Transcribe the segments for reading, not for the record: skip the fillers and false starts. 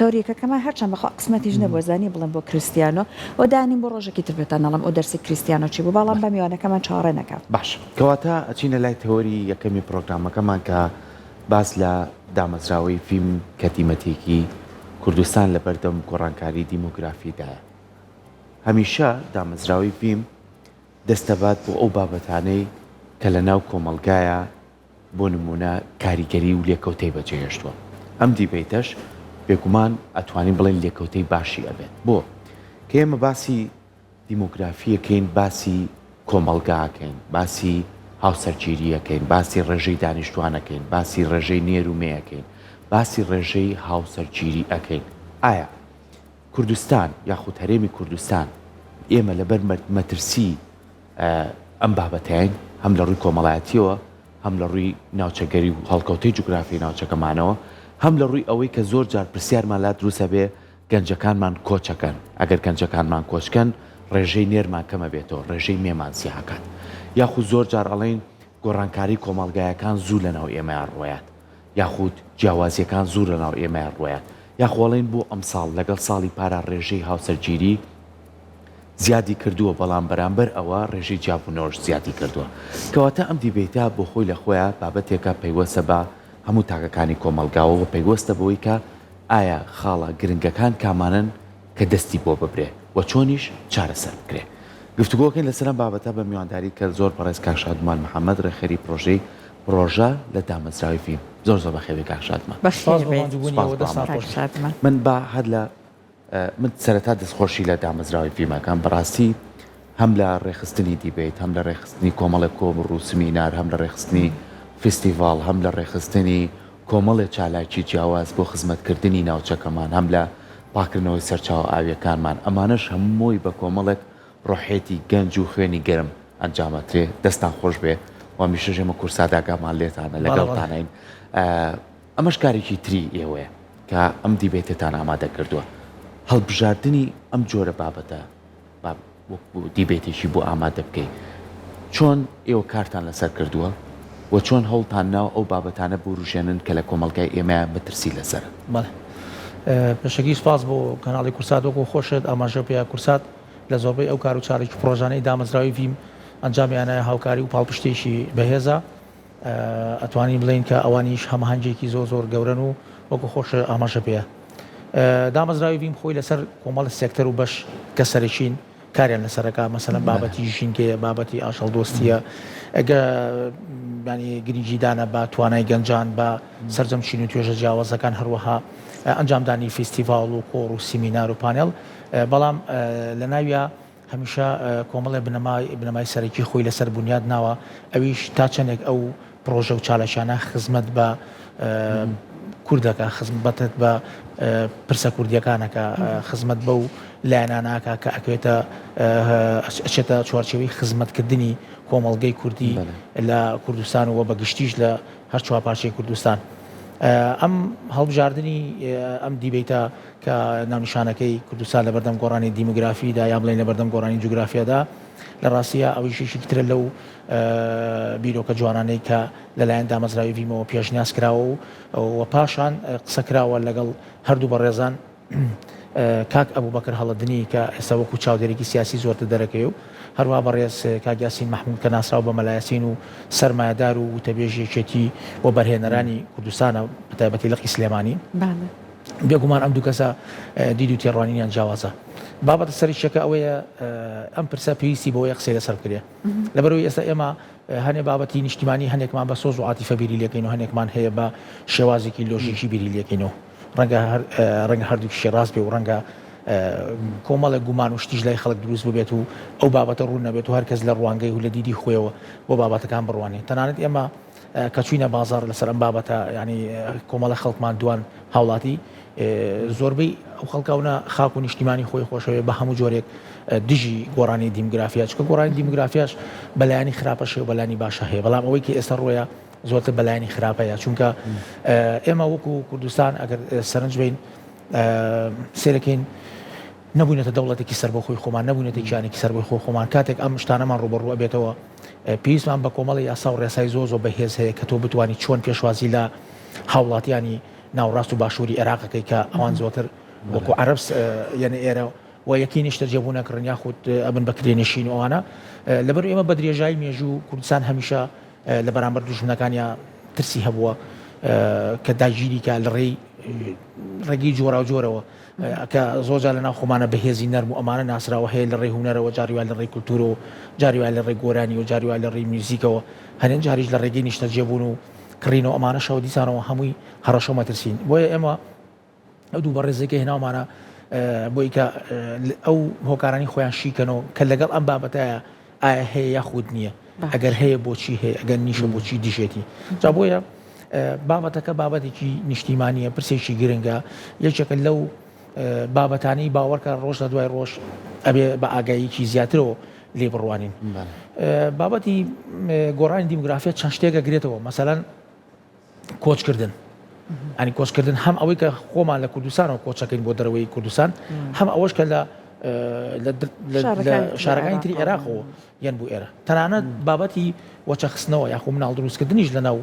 تەوریکەکەمان هەرچەند بەخوا قسمەتیش نەبووە زانی بڵێم بۆ کریستیانۆ و دانیم بۆ ڕۆژێکی تر پێتان ئەڵێم ئەو دەرسی کریستیانۆ چی بوو بەڵام با میوانەکەمان چاوەڕێ نەکا. باشە کەواتە ئەچینە لای تەوەری یەکەمی پڕۆگرامەکەمان کە باس لە دامەزراوەی فیم کە دیمەتێکی کوردستان لەبەردەم گۆڕانکاری دیمۆگرافیدایە. هەمیشە دامەزراوەی فیم دەست دەبات بۆ ئەو بابەتانەی کە لەناو کۆمەڵگایە بۆ نموونە کاریگەری و لێکەوتەی بەجێهێشتووە. ئەم دیبەیتەش بێگومان ئەتوانین بڵێین لێکەوتەی باشی ئەبێت. بۆ؟ کە ئێمە باسی دیمۆگرافی ئەکەین باسی کۆمەڵگا ئەکەین، باسی هاوسەرگیری ئەکەین، باسی ڕێژەی دانیشتوان ئەکەین، باسی ڕێژەی نێر و مێ ئەکەین، باسی ڕێژەی هاوسەرگیری ئەکەین. ئایا کوردستان یاخود هەرێمی کوردستان ئێمە لەبەر مەترسی ئەم بابەتەین هەم لە ڕووی کۆمەڵایەتیەوە هەم لە ڕووی ناوچەگەری و هەڵکەوتەی جوگرافی ناوچەکەمانەوە هەم لە ڕووی ئەوەی کە زۆر جار پرسیارمان لا دروستە بێ گەنجەکانمان کۆچەکەن ئەگەر گەنجەکانمان کۆچکەن ڕێژەی نێرمان کەمە بێتەوە ڕێژەی مێمان زیاکات یاخود زۆر جار ئەڵێن گۆڕانکاری کۆمەڵگایەکان زوو لەناو ئێمەیان ڕۆیات یاخود جیاوازیەکان زوو لەناو ئێمەیان ڕۆیات یاخۆ ئەڵێن بۆ ئەمساڵ لەگەڵ ساڵی پارا ڕێژەی هاوسەرگیری زیادی کردووە، بەڵام بەرامبەر ئەوە ڕێژەی جیابوونەوەش زیادی کردووە. کەواتە ئەم دیبەیتە بۆ خۆی لە خۆیا بابەتێکە پەیوەستە بە هەموو تاکەکانی کۆمەڵگاوە و پەیوەستە بەوەی کە ئایا خاڵە گرنگەکان کامانەن کە دەستی بۆ ببرێ و چۆنیش چارەسەر بکرێ. گفتوگۆکەین لەسەر ئەم بابەتە بە میوانداری کە زۆر بەڕێز کاک شادومان محەمەد ڕێکخەری پڕۆژەی پڕۆژە لە دامەزراوەی ڤیم. زۆر زۆر بەخێربێی کاک شادمان. سپاس بۆ بەخێربێی ماندووبوونی سپاس ئێوە بۆ دەستان کاک خۆش بێ. ئامادەبوونت. شادمان. من با هەر لە من سەرەتا دەستخۆشی لە دامەزراوەی ڤیم ئەکەم بەڕاستی هەم لە ڕێکخستنی دیبەیت هەم لە ڕێکخستنی کۆمەڵێک کۆڕ و سمینار هەم لە ڕێکخستنی فیستیڤاڵ هەم لە ڕێکخستنی کۆمەڵێ چالاکی جیاواز بۆ خزمەتکردنی ناوچەکەمان هەم لە پاکردنەوەی سەرچاوە ئاویەکانمان ئەمانەش هەمووی بە کۆمەڵێک ڕۆحێتی گەنج و خوێنی گەرم ئەنجام ئەترێ دەستان خۆش بێ و هەمیشەش ئێمە کورسات ئاگامان لێتانە بەڵێ بەڵێ. لەگەڵتانین ئەمەش کارێکی تری ئێوەیە کە ئەم دیبەیتەتان ئامادە کردووە. هەڵبژاردنی ئەم جۆرە بابەتە با وەکو دیبەیتێکی بۆ ئامادە بکەی چۆن ئێوە کارتان لەسەر کردووە و چۆن هەوڵتان ناوە ئەو بابەتانە بوروژێنن کە لە کۆمەڵگای ئێمەیا مەترسی لەسەرن؟ بەڵێ پێشەکی سوپاس بۆ کەناڵی کورسات وەکو خۆشت ئاماژە پێیا کورسات لە زۆربەی ئەو کار و چالاکی و پڕۆژانەی دامەزراوەی ڤیم ئەنجامیانە هاوکاری و پاڵپشتێکی بەهێزە ئەتوانین بڵێین کە ئەوانیش هەماهەنگێکی زۆر زۆر گەورەن و وەکو خۆش ئاماژە پێیە دامەزراوی ڤیم خۆی لەسەر کۆمەڵە سێکتەر و بەش کە سەرەکین کاریان لەسەرەکە مەسەلەن بابەتی ژینگەیە بابەتی ئاژەڵ دۆستیە ئەگە ینی گرنگیدانە بە توانای گەنجان بە سەرجەم چین و توێژە جیاوازەکان هەروەها ئەنجامدانی فیستیڤاڵ و کۆڕ و سیمینار و پانێڵ بەڵام لە ناویا هەمیشە کۆمەڵێ بنەمای بنەمای سەرەکی خۆی لەسەر بونیاد ناوە، ئەویش تا چەندێک ئەو پڕۆژە و چالاکیانە خزمەت بە کورد دەکا، خزمەت بە پرسە کوردییەکان ئەکا، خزمەت بەو لایەنانە ئەکا کە ئەکەوێتە ئەچێتە چوارچێوەی خزمەتکردنی کۆمەڵگەی کوردی لە کوردستان و بە گشتیش لە هەر چوارپارچەی کوردستان. ئەم هەڵبژاردنی ئەم دیبەیتە کە ناونیشانەکەی کوردستان لەبەردەم گۆڕانی دیموگرافیدا یا بڵێین لەبەردەم گۆڕانی جوگرافیادا لە ڕاستیا ئەوەیش یەکێکی ترە لەو بیرۆکە جوانانەی کە لەلایەن دامەزراوی ڤیمەوە پێشنیاز کراوە و و پاشان قسە کراوە لەگەڵ هەردوو بەڕێزان کاک ئەبوبەکر هەڵەدنی کە ئێستا وەکو چاودێرێکی سیاسی زۆرتر دەرەکەوێ و هەروەها بەڕێز کاک یاسین مەحمود کە ناسراو بە مەلا یاسین و سەرمایەدار و وتەبێژی یەکێتی وەبەرهێنەرانی کوردستانە بەتایبەتی لقی سلێمانی. بەڵێ. بێگومان ئەم دوو کەسە دید و تێڕوانینیان جیاوازە. بابەتە سەرەکییەکە ئەوەیە ئەم پرسە پێویستی بەوەیە قسەی لەسەر بکرێ. لەبەرئەوەی ئێستا ئێمە هەنێ بابەتی نیشتیمانی هەنێکمان بە سۆز و عاتیفە بیری لێکەین و هەنێکمان هەیە بە شێوازێکی لۆژیکی بیری لێکەینەوە. ڕەنگە هەر ڕەنگە هەردووکیشی ڕاست بێ و ڕەنگە کۆمەڵێک گومان و شتیش لای خەڵک دروست ببێت و ئەو بابەتە ڕوون نەبێت و هەر کەس لە ڕوانگەی و لە دیدی خۆیەوە بۆ بابەتەکان بڕوانێت. تەنانەت ئێمە کە چوینە بازاڕ لەسەر ئەم بابەتە یانی کۆمەڵە خەڵکمان دوان هاوڵاتی زۆربەی ئەو خەڵکاونە خاک و نیشتیمانی خۆی خۆشەوێ بە هەموو جۆرێک دژی گۆڕانی دیموگرافیا چکە گۆڕانی دیموگرافیاش بەلایانی خراپەشێ و بەلانی باشە هەیە بەڵام ئەوەی کە ئێستا ڕۆیە زۆرتر بەلایانی خراپەیە چونکە ئێمە وەکو کوردستان ئەگەر سەرنج بین سێرەکەین نەبووینەتە دەوڵەتێکی سەربەخۆی خۆمان، نەبووینەتە کیانێکی سەربەخۆی خۆمان، کاتێک ئەم شتانەمان ڕووبەڕوو ئەبێتەوە، پێویستمان بە کۆمەڵی یاسا و ڕێسای زۆر زۆر بەهێز هەیە کە تۆ بتوانی چۆن پێشوازی لە هاوڵاتیانی ناوڕاست و باشووری عێراقەکەی کە ئەوان زۆتر وەکو عەرەب یەنە ئێرە و یەکی نیشتەجێبوون ئەکڕن یاخود ئەبن بە کرێنشین و ئەوانە. لەبەر ئێمە بە درێژایی مێژوو کوردستان هەمیشە لە بەرامبەر دوژمنەکانیا ترسی هەبووە کە داگیری کە لە ڕێی ڕێگەی جۆراوجۆرەوە کە زۆر جار لە ناو خۆمانە بەهێزی نەرم و ئەمانە ناسراوە هەیە لە ڕێی هونەرەوە جاری وایە لە ڕێی کولتوورەوە جاری وایە لە ڕێی گۆرانی و جاری وایە لە ڕێی میوزیکەوە هەنێ جاریش لە ڕێگەی نیشتەجێبوون و کڕینەوە ئەمانەشەوە دیسانەوە هەمووی هەڕەشە و مەترسین بۆیە ئێمە ئەو دوو بەڕێزەی کە هێناومانە بۆی کە ئەو هۆکارانی خۆیان شیکەنەوە کە لەگەڵ ئەم بابەتایە ئایا هەیە یاخود نییە ئەگەر هەیە بۆچی هەیە ئەگەر نیشە بۆچی دژێتی جا بۆیە بابەتەکە بابەتێکی نیشتیمانیە پرسێکی گرنگە یەکێکە لەو بابەتانی باوەڕکە ڕۆژ لە دوای ڕۆژ ئەبێ بە ئاگاییکی زیاترەوە لێ بڕوانین بابەتی گۆڕانی دیموگرافیا چەند شتێکە گرێتەوە مەسەلەن کۆچکردن ئەنی کۆچکردن هەم ئەوەی کە خۆمان لە کوردستانەوە کۆچەکەین بۆ دەرەوەی کوردستان هەم ئەوەش کە لە شارەکانی تری عێراقەوە یەن بۆ ئێرە تەنانەت بابەتی وەچەخستنەوە یاخۆ مناڵ دروستکردنیش لە ناو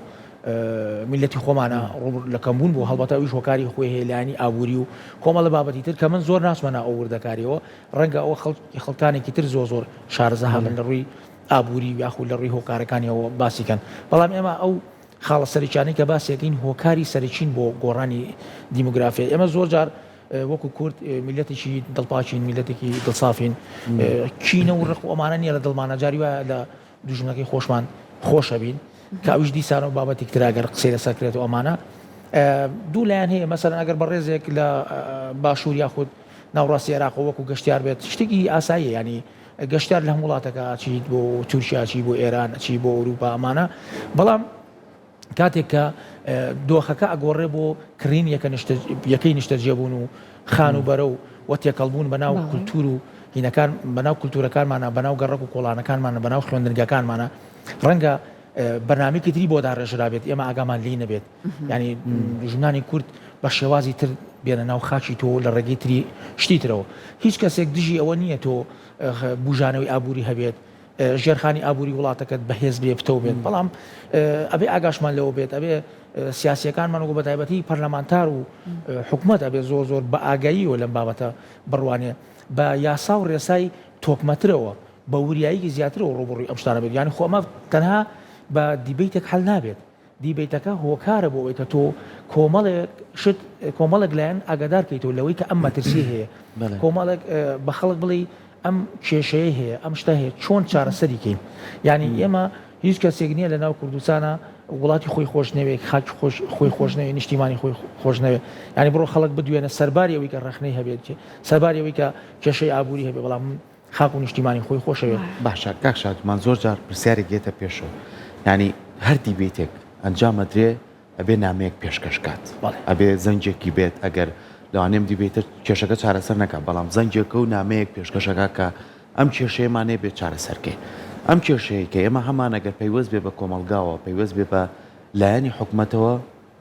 میلەتی خۆمانە ڕوو لە کەمبوون بۆ هەڵبەتە ئەویش هۆکاری خۆی هەیە لایەنی ئابووری و کۆمەڵە بابەتی تر کە من زۆر ناچمە ناو ئەو وردەکاریەوە ڕەنگە ئەوە خەڵکانێکی تر زۆر زۆر شارەزا هەبن لە ڕووی ئابووری و یاخود لە ڕووی هۆکارەکانیەوە باسی کەن بەڵام ئێمە ئەو خاڵە سەرەکیانەی کە باسی ئەکەین هۆکاری سەرەکین بۆ گۆڕانی دیموگرافیا ئێمە زۆر جار وەکو کورد میلەتێکی دڵپاکین میلەتێکی دڵسافین کینە و ڕق و ئەمانە نییە لە دڵمانە جاری وایە لە دوژمنەکەی خۆشمان خۆشەبین کە ئەویش دیسانەوە بابەتێک ترە گەر قسەی لەسەر کرێت و ئەمانە دوو لایەن هەیە مەسەلەن ئەگەر بەڕێزێک لە باشوور یاخود ناوڕاستی عێراق وەکو گەشتیار بێت شتێکی ئاساییە ینی گەشتیار لە هەموو وڵاتەکە ئەچیت بۆ تورکیا ئەچی بۆ ئێران ئەچی بۆ ئەوروپا ئەمانە بەڵام کاتێک کە دۆخەکە ئەگۆڕێ بۆ کڕین یەکە یەکەی نیشتەجێبوون و خان و بەرە و و تێکەڵبوون بە ناو کولتوور و هینەکان بەناو کولتوورەکانمانە بەناو گەڕەک و کۆڵانەکانمانە بەناو خوێندنگەکانمانە ڕەنگە بەرنامەیەکی تری بۆ داڕێژرابێت ئێمە ئاگامان لێی نەبێت ینی ژنانی کورد بە شێوازی تر بێنە ناو خاکی تۆ لە ڕێگەی تری شتی ترەوە هیچ کەسێک دژی ئەوە نییە تۆ بژانەوەی ئابووری هەبێت ژێرخانی ئابووری وڵاتەکەت بەهێز بێ پتەو بێت بەڵام ئەبێ ئاگاشمان لەوە بێت ئەبێ سیاسیەکانمان وەکو بەتایبەتی پەرلەمانتار و حکومەت ئەبێ زۆر زۆر بە ئاگاییەوە لەم بابەتە بڕوانێ بە یاسا و ڕێسای تۆکمەترەوە بە وریاییکی زیاترەوە ڕووبەڕووی ئەم شتانە بێت یانی خۆ ئەمە تەنها بە دیبەیتێک حەل نابێت دیبەیتەکە هۆکارە بۆ ئەوەی کە تۆ کۆمەڵێک شت کۆمەڵێک لایەن ئاگادار کەیتەوە لەوەی کە ئەم مەترسی هەیە کۆمەڵێک بە خەڵک بڵێ ئەم کێشەیە هەیە ئەم شتە هەیە چۆن چارەسەری کەین یعنی ئێمە هیچ کەسێک نییە لە ناو کوردستانە وڵاتی خۆی خۆش نەوێت خاکی خۆش خۆی خۆش نەوێت نیشتیمانی خۆی خۆش نەوێت یعنی بڕۆ خەڵک بدوێنە سەرباری ئەوەی کە ڕەخنەی هەبێت سەرباری ئەوەی کە کێشەی ئابووری هەبێ بەڵام خاک و نیشتیمانی خۆی خۆشەوێت. باشە کاک شادومان زۆر جار پرسیارێک یەتە پێشەوە یانی هەر دیبەیتێک ئەنجام ئەدرێ ئەبێ نامەیەک پێشکەش کات ئەبێ زەنگێکی بێت ئەگەر لەوانەیە ئەم دیبەیتە کێشەکە چارەسەر نەکات بەڵام زەنگێکە و نامەیەک پێشکەش ئەکات کە ئەم کێشەیەمان هەیە بێت چارەسەر کەین ئەم کێشەیە کە ئێمە هەمان ئەگەر پەیوەست بێ بە کۆمەڵگاوە پەیوەست بێ بە لایەنی حکومەتەوە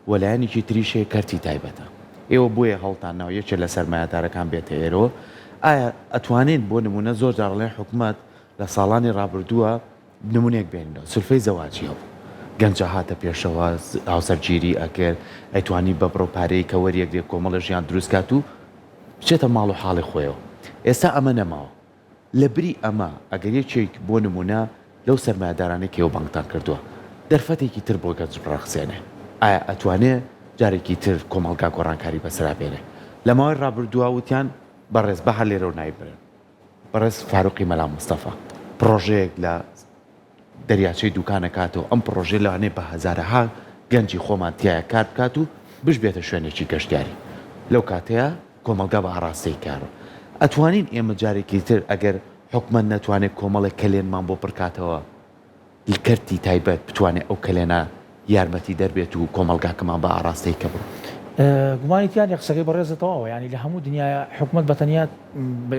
وە لایەنێکی تریش هەیە کەرتی تایبەتە ئێوە بۆیە هەوڵتان ناوە یەکێ لە سەرمایەدارەکان بێتە ئێرەوە ئایا ئەتوانین بۆ نمونە زۆر جار ئەڵێن حکومەت لە ساڵانی ڕابردووە نمونەیەک بێنینەوە سولفەی زەواجی هەبوو گەنجە هاتە پێشەوە هاوسەرگیری ئەکرد ئەیتوانی بە بڕە پارەی کە وەریەگرێ کۆمەڵە ژیان دروست کات و بچێتە ماڵ و حاڵی خۆیەوە ئێستا ئەمە نەماوە لە بری ئەمە ئەگەر یەکێک بۆ نموونە لەو سەرمایەدارانەی کە ئێوە بانگتان کردووە دەرفەتێکی تر بۆ گەنج بڕەخسێنێ ئایا ئەتوانێ جارێکی تر کۆمەڵگا گۆڕانکاری بەسەرا بێنێ؟ لە ماوەی ڕابردووە وتیان بەڕێز با هەر لێرەوە ناوی برن بەڕێز فاروقی مەلا مستەفا پڕۆژەیەک لە دەریاچەی دوکان ئەکاتەوە، ئەم پڕۆژەیە لەوانەیە بە هەزارەها گەنجی خۆمان تیایا کار بکات و بشبێتە شوێنێکی گەشتیاری. لەو کاتەیا کۆمەڵگا بە ئاڕاستەی کارە. ئەتوانین ئێمە جارێکی تر ئەگەر حکومەت نەتوانێت کۆمەڵێک کەلێنمان بۆ پڕکاتەوە کەرتی تایبەت بتوانێت ئەو کەلێنە یارمەتیدەر بێت و کۆمەڵگاکەمان بە ئاڕاستەی کە بڕۆ. گومانی تیا نیە قسەکەی بەڕێزت تەواوە یانی لە هەموو دنیایا حکومەت بە تەنیا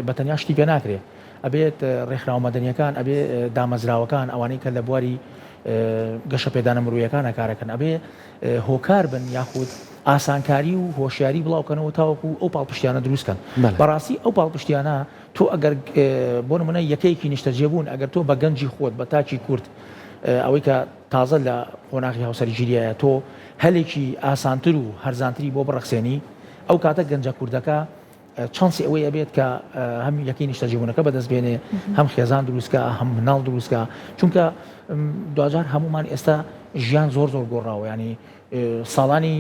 بە تەنیا شتی پێ ناکرێ ئەبێت ڕێکخراوە مەدەنیەکان ئەبێ دامەزراوەکان ئەوانەی کە لە بواری گەشەپێدانە مرۆیەکانە کارەکەن ئەبێ هۆکار بن یاخود ئاسانکاری و هۆشیاری بڵاوکەنەوە تاوەکو ئەو پاڵپشتیانە دروستکەن بەڕاستی ئەو پاڵپشتیانە تۆ ئەگەر بۆ نمونە یەکەیەکی نیشتەجێبوون ئەگەر تۆ بە گەنجی خۆت بە تاکی کورد. ئەوەی کە تازە لە قۆناغی هاوسەرگیریایە تۆ هەلێکی ئاسانتر و هەرزانتری بۆ بڕەخسێنی ئەو کاتە گەنجە کوردەکە چانسی ئەوەی ئەبێت کە هەم یەکەی نیشتەجێبوونەکە بەدەست بێنێ هەم خێزان دروستکە هەم مناڵ دروستکە چونکە دواجار هەمومان ئێستا ژیان زۆر زۆر گۆڕاوە ینی ساڵانی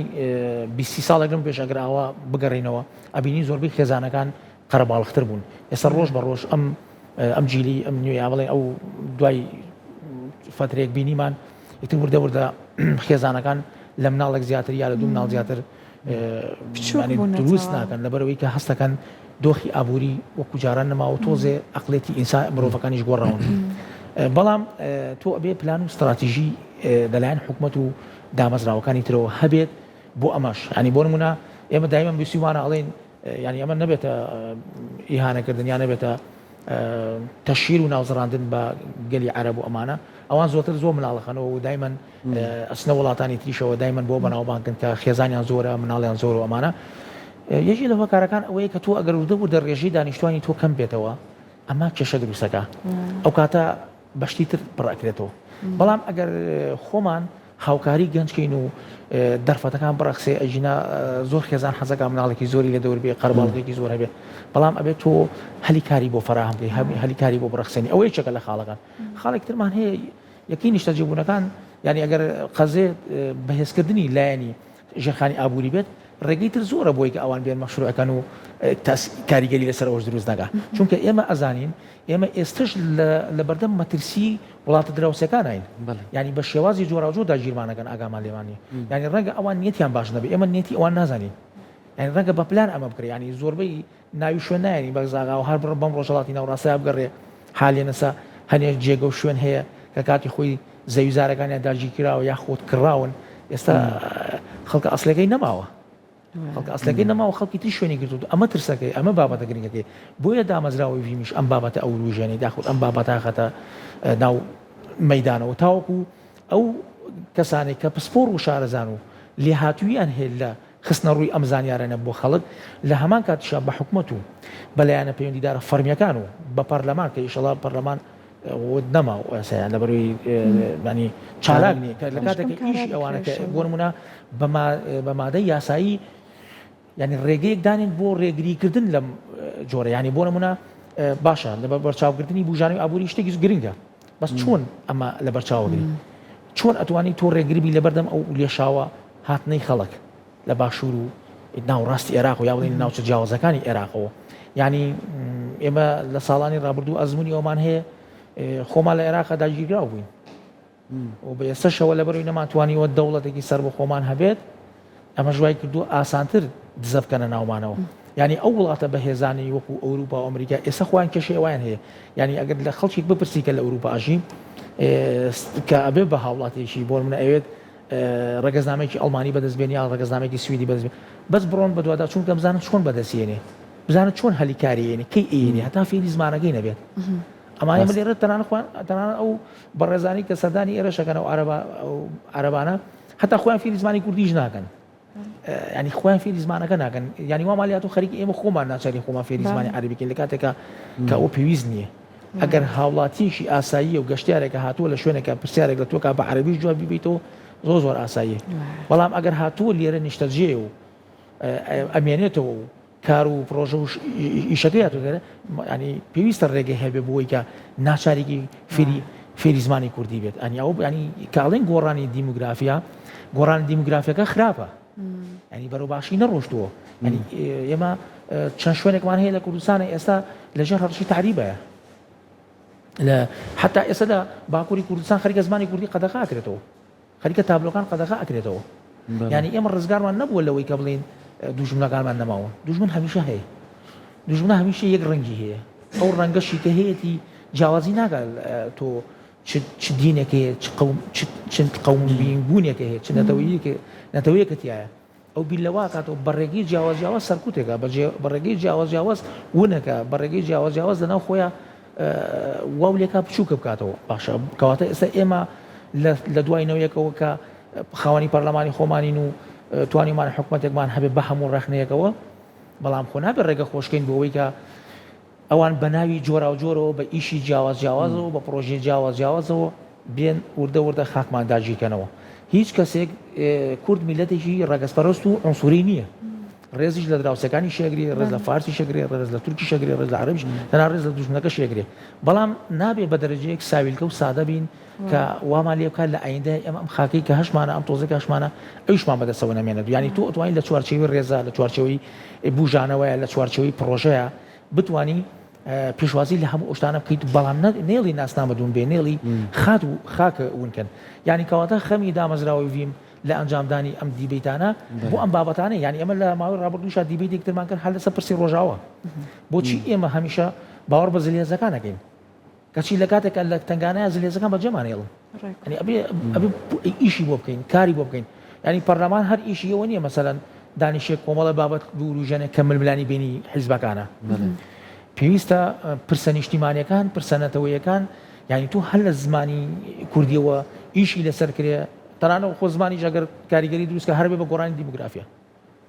بیستی ساڵێک لەم پێش ئەگەر ئاوا بگەڕینەوە ئەبینی زۆربەی خێزانەکان قەرەباڵختر بوون ئێستا ڕۆژ بە ڕۆژ ئەم ئەم جیلی ئەم نوێ یا بڵێن ئەو دوای فترێک بینیمان ئیتر وردە وردە خێزانەکان لە مناڵێک زیاتر یا لە دوو مناڵ زیاتر دروست ناکەن لەبەرەوەی کە هەستەکەن دۆخی ئابووری وەکو جاران نەماوە تۆزێ ئەقلێتی ئینسان مرۆڤەکانیش گۆڕاون بەڵام تۆ ئەبێ پلان و استراتیژی لەلایەن حکومەت و دامەزراوەکانی ترەوە هەبێت بۆ ئەمەش ینی بۆ نمونە ئێمە دایمە بیسیوانە ئەڵێن یانی ئەمە نەبێتە ئیهانەکردن یا نەبێتە تەشهیر و ناوزڕاندن بە گەلی عەرەب و ئەمانە ئەوان زۆتر زۆر مناڵەخەنەوە و دایمەن ئەچنە وڵاتانی تریشەوە دایمەن بۆ بەناوبانگن کە خێزانیان زۆرە مناڵیان زۆر و ئەمانە یەکی لە هۆکارەکان ئەوەیە کە تۆ ئەگەر وردە وردە ڕێژەی دانیشتوانی تۆ کەم بێتەوە ئەمە کێشە دروستەکە ئەو کاتە بەشتی تر پڕ ئەکرێتەوە بەڵام ئەگەر خۆمان هاوکاری گەنج کەین و دەرفەتەکان بڕەخسێ ئەگینا زۆر خێزان حەزەکە مناڵێکی زۆری لە دەور بێ قەرباڵغێکی زۆر هەبێ بەڵام ئەبێت تۆ هەلی کاری بۆ فەراهەم بکەی هەلی کاری بۆ بڕەخسێنی ئەوە یەکێکە لە خاڵەکان خاڵێک ترمان هەیە یەکەی نیشتەجێبوونەکان یعنی ئەگەر قەزێ بەهێزکردنی لایەنی ژێرخانی ئابووری بێت ڕێگەی تر زۆرە بۆی کە ئەوان بێن مەشروعەکەن و کاریگەری لەسەر ئەوەش دروست نەکا چونکە ئێمە ئەزانین ئێمە ئێستش لە بەردەم مەترسی وڵاتە دراوسێکانین ینی بە شێوازی جۆراوجۆر داگیرمانەکەن ئاگامان لێمانی ینی ڕەنگە ئەوان نیەتیان باش نەبێ ئێمە نیەتی ئەوان نازانین ینی ڕەنگە بە پلان ئەمە بکرێ ینی زۆربەی ناوی شوێن نایەنی بەگزاغا و هەر بڕ بەم ڕۆژهەڵاتی ناوڕاستە بگەڕێ حالیە نەسا هەنێ جێگە و شوێن هەیە کە کاتی خۆی زەوی زارەکانیان داگیرکراوە یاخود کڕاون ئێستا خەڵکە ئەسلەکەی نەماوە خەڵکە ئەسلەکەی نەماوە خەڵکی تری شوێنی گرتووە ئەمە ترسەکەی ئەمە بابەتە گرنگەکەی بۆیە دامەزراوەی ڤیمیش ئەم بابەتە ئەوروژێنی داخود ئەم بابەتە خەتە ناو مەدانەوە تاوەکو ئەو کەسانێک کە پسپۆڕ و شارەزان و لێهاتوویان هەیە لە خستنەڕووی ئەم زانیارانە بۆ خەڵک، لە هەمان کاتیشا بە حکومەت و بە لایەنە پەیوەندیدارە فەڕمییەکان و بە پەرلەمان کە ئیشەڵا پەرلەمان نەما و ئێستا یان لەبەروی ینی چالاک نییە کە لە کاتێک ئیشی ئەوانە کە بۆ نمونە بە مادەی یاسایی ینی ڕێگەیەک دانێن بۆ ڕێگریکردن لەم جۆرە ینی بۆ نمونە باشە لە بەرچاوگرتنی بوژانەوەی ئابووری شتێکی گرنگە بەس چۆن ئەمە لەبەرچاوگری چۆن ئەتوانی تۆ ڕێگربی لەبەردەم ئەو لێشاوە هاتنەی خەڵک لە باشوور و ناوەڕاستی عێراق و یا بڵێین ناوچە جیاوازەکانی عێراقەوە یعنی ئێمە لە ساڵانی ڕابردوو ئەزمموی ئەومان هەیە خۆمان لە عێراقا داگیرکراو بووین و بە ئێستەشەوە لەبەرەوەی نەمانتوانیوە دەوڵەتێکی سەر بە خۆمان هەبێت ئەمەش وای کردووە ئاسانتر دزە بکەنە ناومانەوە یعنی ئەو وڵاتە بەهێزانەی وەکو ئەوروپا و ئەمریکا ئێستا خۆیان کێشەی ئەویان هەیە یعنی ئەگەر لە خەڵکێک بپرسی کە لە ئەوروپا ئەژی کە ئەبێ بە هاوڵاتێکی بۆ منە ئەوێت ڕەگەزنامەیەکی ئەڵمانی بەدەست بێنی یان ڕەگەزنامەیەکی سویدی بەدەست بێنی بەس بڕۆن بەدوادا چونکە بزانن چۆن بەدەست یێنێ بزانن چۆن هەلی کاری یێنێ کەی ئەیێنێ هەتا فێری زمانەکەی نەبێت ئەمانە ئێمە لێرە تەنانەت خۆیان تەنانەت ئەو بەڕێزانی کە سەردانی ئێرەشەکەن ئەو عەرەبە ئەو عەرەبانە هەتا خۆیان فێری زمانی کوردیش ناکەن ینی خۆیان فێری زمانەکە ناکەن ینی وا مالیات و خەریکی ئێمە خۆمان ناچاری خۆمان فێری زمانی عەرەبی بکەین لە کاتێکا کە ئەوە پێویست نییە ئەگەر هاوڵاتیەکی ئاساییە و گەشتیارێکە هاتووە لە شوێنێکە پرسیارێک لە تۆکا بە عەرەبیش جواب بیبیتەوە زۆر زۆر ئاساییە بەڵام ئەگەر هاتووە لێرە نیشتەجێ و ئەمێنێتەوە و کار و پرۆژە و ئیشەکەی هاتووە لێرە ینی پێویستە ڕێگەی هەبێ بۆی کە ناچارێکی فێری فێری زمانی کوردی بێت ئەنی ئەو ینی کاڵێن گۆڕانی دیموگرافیا گۆڕانی دیموگرافیەکە خراپە ینی بەرەو باشی نەڕۆشتووە ینی ئێمە چەند شوێنێکمان هەیە لە کوردستانە ئێستا لەژێر هەڕەشەی تەعریبەیە لە حتا ئێستا لە باکووری کوردستان خەریکە زمانی کوردی قەدەغە ئەکرێتەوە خەریکە تابلۆکان قەدەغە ئەکرێتەوە یعنی ئێمە ڕزگارمان نەبووە لەوەی کە بڵین دوژمنەکانمان نەماون دوژمن هەمیشە هەیە دوژمنە هەمیشە یەک ڕەنگی هەیە ئەو ڕەنگەشی کە هەیەی جیاوازی ناگات تۆ چ دینێک هەیە چ قەوم چ قەومبوونێک هەیە چ نەتەوەیەک نەتەوەیەکە تایە ئەو بیر لەوە ئەکاتەوە بە ڕێگەی جیاواز جیاواز سەرکوتێکە، بە ڕێگەی جیاواز جیاواز ونەکە، بە ڕێگەی جیاواز جیاواز لەناو خۆیا واو لێکا بچووکە بکاتەوە. باشە کەواتە ئێستا ئێمە لە دوای نەوەیەکەوە کە خاوەنی پەرلەمانی خۆمانین و توانیمان حکومەتێکمان هەبێ بە هەموو ڕەخنەیەکەوە، بەڵام خۆ نابێ ڕێگە خۆشکەین بۆ ئەوەی کە ئەوان بە ناوی جۆراوجۆرەوە بە ئیشی جیاواز جیاوازەوە بە پڕۆژەی جیاواز جیاوازەوە. بێن وردە وردە خاکمان داگیرکەنەوە. هیچ کەسێک کورد میللەتێکی ڕەگەزپەرست و عونسوری نییە. ڕێزیش لە دراوسێکانیشی ئەگرێ، ڕێز لە فارسیش ئەگرێ، ڕێز لە تورکیش ئەگرێ، ڕێز لە عەرەبیش، تەنها ڕێز لە دوژمنەکەشی ئەگرێ. بەڵام نابێ بە دەرەجەیەک ساویلکە و سادە بین کە وامان لێ بکات لە ئایندەی ئێمە ئەم خاکەی کە هەشمانە، ئەم تۆزەی کە هەشمانە ئەویشمان بەدەستەوە نەمێنێت. یانی تۆ ئەتوانی لە چوارچێوەی ڕێزا، لە چوارچێوەی بوژانەوەیە، لە چوارچێوەی پڕۆژەیە بتوانی پێشوازی لە هەموو ئەو شتانە بکەیت بەڵام نێڵی ناسنامە دوون بێ نێڵی خات و خاک ون کەن یعنی کەواتە خەمی دامەزراوەی ڤیم لە ئەنجامدانی ئەم دیبەیتانە بۆ ئەم بابەتانە یعنی ئێمە لە ماوەی ڕابردووشا دیبەیتێک ترمان کرد هەر لەسەر پرسی ڕۆژاوا بۆچی ئێمە هەمیشە باوەڕ بە زلهێزەکان ئەکەین کەچی لە کاتێکا لە تەنگانەیا زلهێزەکان بەجێمان هێڵن یعنی ئەبێ ئەبێ ئیشی بۆ بکەین کاری بۆ بکەین یعنی پەرلەمان هەر ئیشی ئەوە نییە مەسەلەن دانیشێ کۆمەڵە بابەت بوروژێنێ کە ململانی بینی حیزبەکانە پێویستە پرسە نیشتیمانیەکان پرسە نەتەوەیەکان یعنی تۆ هەر لە زمانی کوردیەوە ئیشی لەسەر کرێ تەنانە خۆ زمانیش ئەگەر کاریگەری دروستکە هەر بێ بە گۆڕانی دیموگرافیا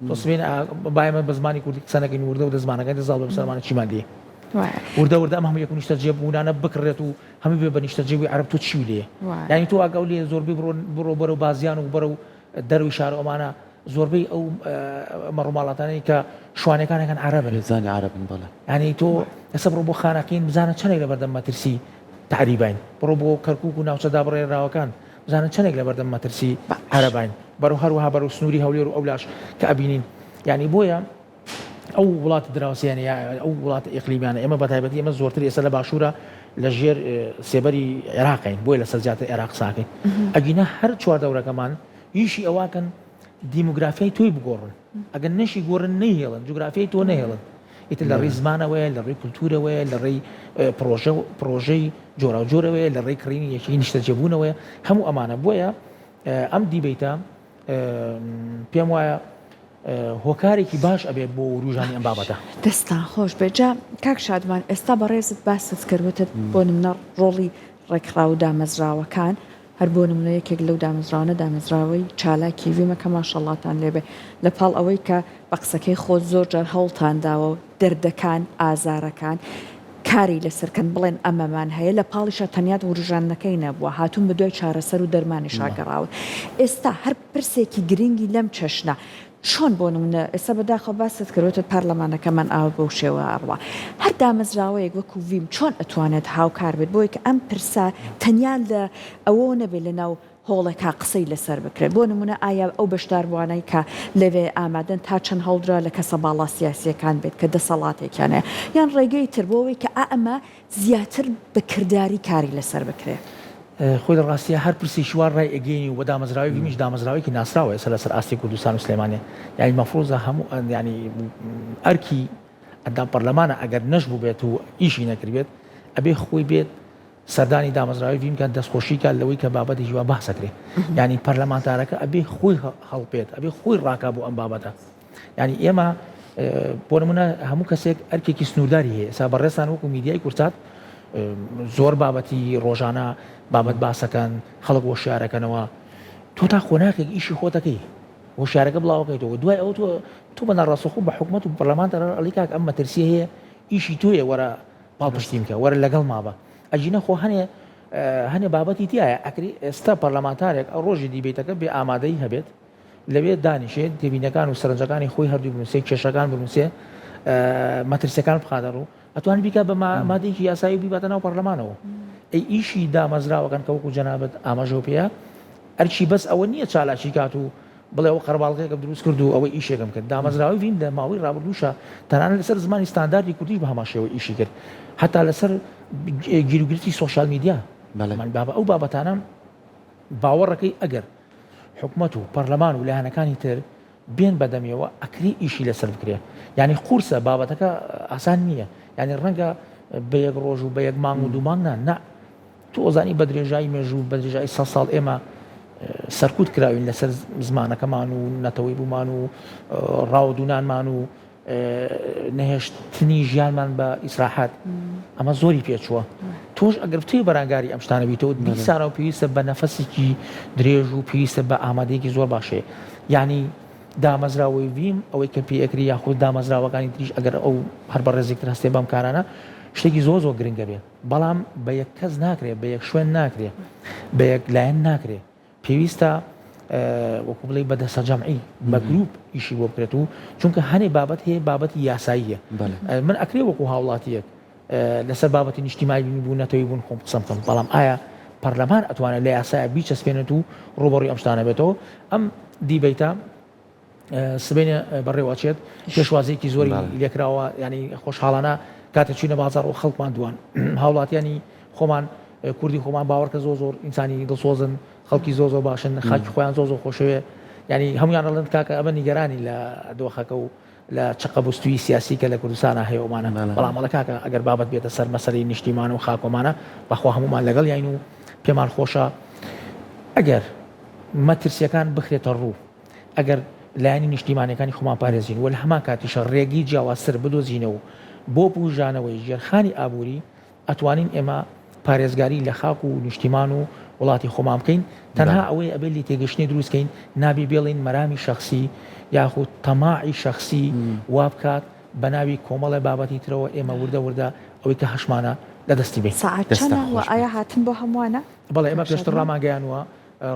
تۆ سبەینێ با ئێمە بە زمانی کوردی قسە نەکەین وردە وردە زمانەکانی زاڵ بێ بەسەرمانە چیمان لێ وردە وردە ئەم هەموو یەک نیشتەجێ بوونانە بکڕێت و هەموو بێ بە نیشتەجێبووی عەرەب تۆ چی لێ یعنی تۆ ئاگاو لێ زۆربەی بڕۆ بڕۆ بەرەو بازیان و بەرەو دەروی شار و ئەمانە زۆربەی ئەو مەڕوماڵاتانەی کە شوانەکانەکان عەرەبن زانی عەرەبن بەڵێ یعنی تۆ ئێستا بڕۆ بۆ خانەقین بزانە چەندێک لەبەردەم مەترسی تەعریباین بڕۆ بۆ کەرکوک و ناوچە دابڕێنراوەکان بزانن چەندێک لەبەردەم مەترسی عەرەباین بەرەو هەروەها بەرەو سنووری هەولێر و ئەولاش کە ئەبینین یعنی بۆیە ئەو وڵاتە دراوسێیانە یا ئەو وڵاتە ئیقلیمیانە ئێمە بەتایبەتی ئێمە زۆرتر ئێستا لە باشوورە لە ژێر سێبەری عێراقین بۆیە لەسەر زیاتر عێراق ساکەین ئەگینا هەر چواردەورەکەمان ئیشی ئەوواکەن دیموگرافیای تۆی بگۆڕن ئەگەر نەشی گۆڕن نەیهێڵن جوگرافیای تۆ نەهێڵن ئیتر لە ڕێی زمانەوەیە لە ڕێی کولتوورەوەیە لە ڕێی پڕۆژە و پڕۆژەی جۆراوجۆرەوەیە لە ڕێی کڕینی یەکەی نیشتەجێبوونەوەیە هەموو ئەمانە بۆیە ئەم دیبەیتە پێم وایە هۆکارێکی باش ئەبێت بۆ وروژانی ئەم بابەتە. دەستتان خۆش بێت جا کاک شادمان ئێستا بەڕێزت باست کرد وتت بۆ نمونە ڕۆڵی ڕێکخراو و دامەزراوەکان هەر بۆ نمونە یەکێک لەو دامەزراوانە دامەزراوەی چالاکی ڤیمە کە ماشەڵاتان لێبێ لە پاڵ ئەوەی کە بە قسەکەی خۆت زۆر جار هەوڵتان داوە و دەردەکان ئازارەکان کاری لەسەر کەن بڵێن ئەمەمان هەیە لە پاڵیشا تەنیات وروژاندنەکەی نەبووە هاتوون بە دوای چارەسەر و دەرمانیشا گەڕاون ئێستا هەر پرسێکی گرنگی لەم چەشنە چۆن بۆ نمونە ئێستا بەداخەوە باست کرد وتت پارلەمانەکەمان ئاوا بەو شێوە ئەڕوا هەر دامەزراوەیەک وەکو ڤیم چۆن ئەتوانێت هاوکار بێت بۆی کە ئەم پرسە تەنیا لە ئەوەوە نەبێت لە ناو هۆڵێکا قسەی لەسەر بکرێت بۆ نمونە ئایا ئەو بەشداربووانەی کە لەوێ ئامادەن تا چەند هەوڵدرا لە کەسە باڵا سیاسیەکان بێت کە دەسەڵاتێکیان هەیە یان ڕێگەی تر بۆ ئەوەی کە ئا ئەمە زیاتر بە کرداری کاری لەسەر بکرێ. خۆی لە ڕاستیا هەر پرسێکی وا ڕای ئەگەینی و بە دامەزراوەی ڤیمیش دامەزراوەیەکی ناسراوە ئێستا لەسەر ئاستی کوردستان و سلێمانی یانی مەفروزە هەموو یانی ئەرکی ئەندام پەرلەمانە ئەگەر نەشبووبێت و ئیشی نەکردبێت ئەبێ خۆی بێت سەردانی دامەزراوەی ڤیم کات دەستخۆشی کات لەوەی کە بابەتێکی وا باس ئەکرێ یانی پەرلەمانتارەکە ئەبێ خۆی هەڵپێت ئەبێ خۆی ڕاکا بۆ ئەم بابەتە یانی ئێمە بۆ نمونە هەموو کەسێک ئەرکێکی سنوورداری هەیە ئێستا بەڕێزتان وەکو میدیای کورسات زۆر بابەتی ڕۆژانە بابەت باسەکەن خەڵک هۆشیارەکەنەوە تۆ تا قۆناخێک ئیشی خۆتەکەی هۆشیارەکە بڵاوەکەیتەوە دوای ئەو تۆ تۆ بە ناڕاستەخۆ بە حکومەت و پەرلەمان ئەڵی کاک ئەم مەترسی هەیە ئیشی تۆیە وەرە پاڵپشتیم کە وەرە لەگەڵ مابە ئەگینا خۆ هەنێ هەنێ بابەتی تایە ئەکری ئێستا پەرلەمانتارێک ئەو ڕۆژی دیبیتەکە بێ ئامادەی هەبێت لەوێ دانیشێت، تێبینیەکان و سەرنجەکانی خۆی هەردووی بنووسێ، کێشەکان بنووسێ، مەترسیەکان بخاتە ڕوو، ئەتوانێت بیکات بە مادەیەکی یاسایی و بیباتە ناو پەرلەمانەوە. ئەی ئیشی دامەزراوەکان کە وەکو جەنابت ئاماژەو پێیە، ئەرکی بەس ئەوە نییە چالاکی کات و بڵێ ئەوە قەرەباڵغیەکم دروست کرد و ئەوە ئیشێکم کرد. دامەزراوەی ڤیم لە ماوەی ڕابردووشا تەنانەت لەسەر زمانی ستانداردی کوردیش بە هەمان شێوە ئیشی کرد، هەتا لەسەر گیروگرفتی سۆشیال میدیا. بابە ئەو بابەتانە باوەڕەکەی ئەگەر حکومەت و پەرلەمان و لایەنەکانی تر بێن بەدەمیەوە ئەکرێ ئیشی لەسەر بکرێ یعنی قورسە بابەتەکە ئاسان نییە یعنی ڕەنگە بە یەک ڕۆژ و بە یەک مانگ و دوو مانگ نا نا تۆ ئەزانی بە درێژایی مێژوو بە درێژایی سە ساڵ ئێمە سەرکوت کراوین لەسەر زمانەکەمان و نەتەوەی بوومان و ڕاودونانمان و نەهێشتنی ژیانمان بە ئیسراحەت ئەمە زۆری پێچووە تۆش ئەگەر بتەوێ بەرانگاری ئەم شتانە بیتەوە دیسانەوە پێویستە بە نەفەسێکی درێژ و پێویستە بە ئامادەیەکی زۆر باشەیە یعنی دامەزراوەی ڤیم ئەوەی کە پێ ئەکری یاخود دامەزراوەکانی تریش ئەگەر ئەو هەر بە ڕێزێکتر هەستێ بەم کارانە. شتێکی زۆر زۆر گرنگە بێ بەڵام بە یەک کەس ناکرێ بە یەک شوێن ناکرێ بە یەک لایەن ناکرێ پێویستە وەکو بڵێ بە دەسەجەمعی بە گروپ ئیشی بۆ بکرێت و چونکە هەنێ بابەت هەیە بابەتی یاساییە من ئەکرێ وەکو هاوڵاتیەک لەسەر بابەتی نیشتیمانی بوون نەتەوەی بوون خۆم قسەم بکەم بەڵام ئایا پەرلەمان ئەتوانێت لە یاسایە بیچەسپێنێت و ڕوبەڕوی ئەم شتانە بێتەوە ئەم دیبەیتە سبەینێ بەڕێوەچێت پێشوازیەکی زۆری لێکراوە ینی خۆشحاڵانە کاتە چوینە بازار و خەڵکمان دوان هاوڵاتیانی خۆمان کوردی خۆمان باوەڕکە زۆر زۆر ئینسانی دڵسۆزن خەڵکی زۆر زۆر باشن خاکی خۆیان زۆر زۆر خۆشەوێ ینی هەمویان ئەڵێن کاکە ئەمە نیگەرانی لە دۆخەکە و لە چەقەبوستوی سیاسی کە لە کوردستانا هەیە ئەومانە بەڵام ئەڵێ کاکە ئەگەر بابەت بێتە سەر مەسەلەی نیشتیمان و خاکۆمانە بەخوا هەموومان لەگەڵ یاین و پێمان خۆشە ئەگەر مەترسیەکان بخرێتە ڕوو ئەگەر لایەنی نیشتیمانەکانی خۆمان پارێزین و لە هەمان کاتیشە ڕێگەی جیاوازتر بدۆزینەوە بۆ بوژانەوەی ژێرخانی ئابووری ئەتوانین ئێمە پارێزگاری لە خاک و نیشتیمان و وڵاتی خۆمان بکەین تەنها ئەوەی ئەبێ لی تێگەشتنی دروست کەین نابی بێڵین مەرامی شەخسی یاخود تەماعی شەخسی وا بکات بە ناوی کۆمەڵێ بابەتی ترەوە ئێمە وردە وردە ئەوەی کە هەشمانە لە دەستی بەین. سەعات چەنە و ئایا هاتن بۆ هەمووانە؟ بەڵێ ئێمە پێشتر ڕامانگەیانووە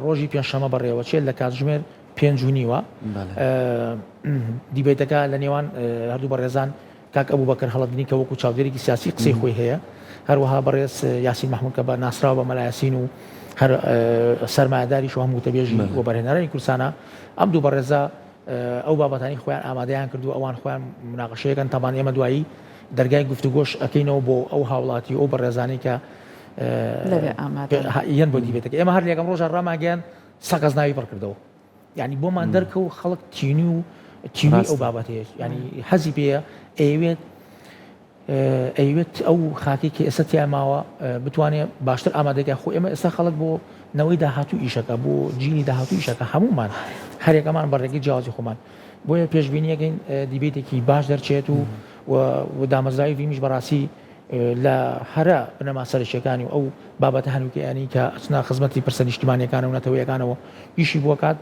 ڕۆژی پێنجشەممە بەڕێوەچێت لە کاتژمێر پێنج و نیوە دیبەیتەکە لە نێوان هەردوو بەڕێزان کاک ئەبوبەکر هەڵەدنی کە وەکو چاودێرێکی سیاسی قسەی خۆی هەیە، هەروەها بەڕێز یاسین مەحمود کە بە ناسراوە بە مەلا یاسین و هەر سەرمایەداریش و هەم وتەبێژی وەبەرهێنەرانی کوردستانە، ئەم دوو بەڕێزە ئەو بابەتانەی خۆیان ئامادەیان کردووە ئەوان خۆیان مناقەشەیەکەن تەبان ئێمە دوایی دەرگای گفتوگۆش ئەکەینەوە بۆ ئەو هاوڵاتی و ئەو بەڕێزانەی کە لەوێ ئامادەن یەن بۆ دیبێتەکە ئێمە هەر لە یەکەم ڕۆژە ڕامانگەیاند سەقز ناوی پڕ کردەوە. یانی بۆمان دەرکەو خەڵک تینوی و تینوی ئەو بابەتەیە ینی حەزی پێیە ئەیەوێت ئەیوێت ئەو خاکی کە ئێستا تیا ماوە بتوانێت باشتر ئامادەگە خۆ ئێمە ئێستا خەڵک بۆ نەوەی داهاتوو ئیشەکە بۆ جیلی داهاتوو ئیشەکە هەمومان هەرێکەمان بە ڕێگەی جیاوازی خۆمان بۆیە پێشبینیەکەین دیبێتێکی باش دەرچێت و و دامەزراوی ڤیمیش بەڕاستی لە هەرە بنەما سەرەکییەکانی و ئەو بابەتە هەنووکەیانەی کە ئەچنە خزمەتی پرسە نیشتیمانییەکان و نەتەوەیەکانەوە ئیشی بۆ کات،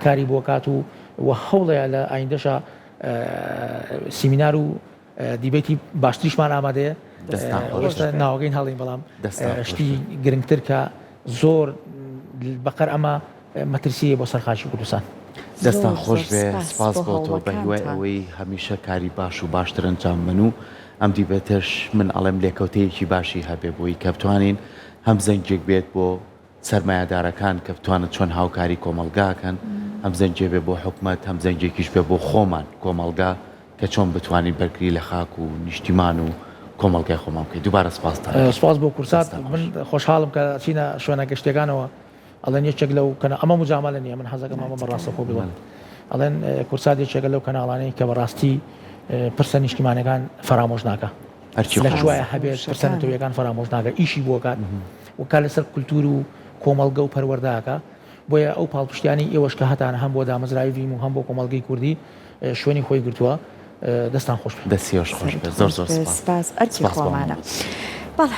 کاری بۆ کات و و هەوڵەیە لە ئایندەشا سیمینار و دیبەیتی باشتریشمان ئامادەیە. دەستتان خۆش ئێستا بێت. ناوەکەی هەڵین بەڵام دەستتان خۆش شتی بێت. گرنگتر کە زۆر بەقەر ئەمە مەترسییە بۆ سەر خاکی کوردستان. دەستتان زۆر خۆش زۆر بێ سپاس سپاس بۆ بۆ تۆ بە هیوای هەوڵەکانتان. ئەوەی هەمیشە کاری باش و باشتر ئەنجام بەن و ئەم دیبەتەش من ئەڵێم لێکەوتەیەکی باشی هەبێ بۆی کە بتوانین هەم زەنگێک بێت بۆ سەرمایەدارەکان کە بتوانن چۆن هاوکاری کۆمەڵگا کەن هەم زەنگێ بێ بۆ حکومەت هەم زەنگێکیش بێ بۆ خۆمان کۆمەڵگا کە چۆن بتوانین بەرگری لە خاک و نیشتیمان و کۆمەڵگای خۆمان بکەین دووبارە سپاستان ئەکەم سپاس بۆ کورسات دەستتان من خۆش. خۆشحاڵم کە ئەچینە شوێنە گشتیەکانەوە ئەڵێن یەکێک لەو کەنا ئەمە مجامەلە نییە من حەزەکەم ئەمە بە ڕاستەخۆ بڵێم ئەڵێن کورسات یەکێکە لەو کەناڵانەی کە بەڕاستی پرسە نیشتیمانەکان فەرامۆش ناکە هەرچی لە کوایە هەبێت پرسە نەتەوەیەکان فەرامۆش ناکە ئیشی بۆکات و کار لەسەر کولتور و کۆمەڵگە و پەروەردەکە بۆیە ئەو پاڵپشتیانی ئێوەش کە هەتان هەم بۆ دامەزراوی ڤیم و هەم بۆ کۆمەڵگەی کوردی شوێنی خۆی گرتووە دەستان خۆش دەستیش خۆش بێت زۆر زۆر سپاس ئەرکی خۆمانە.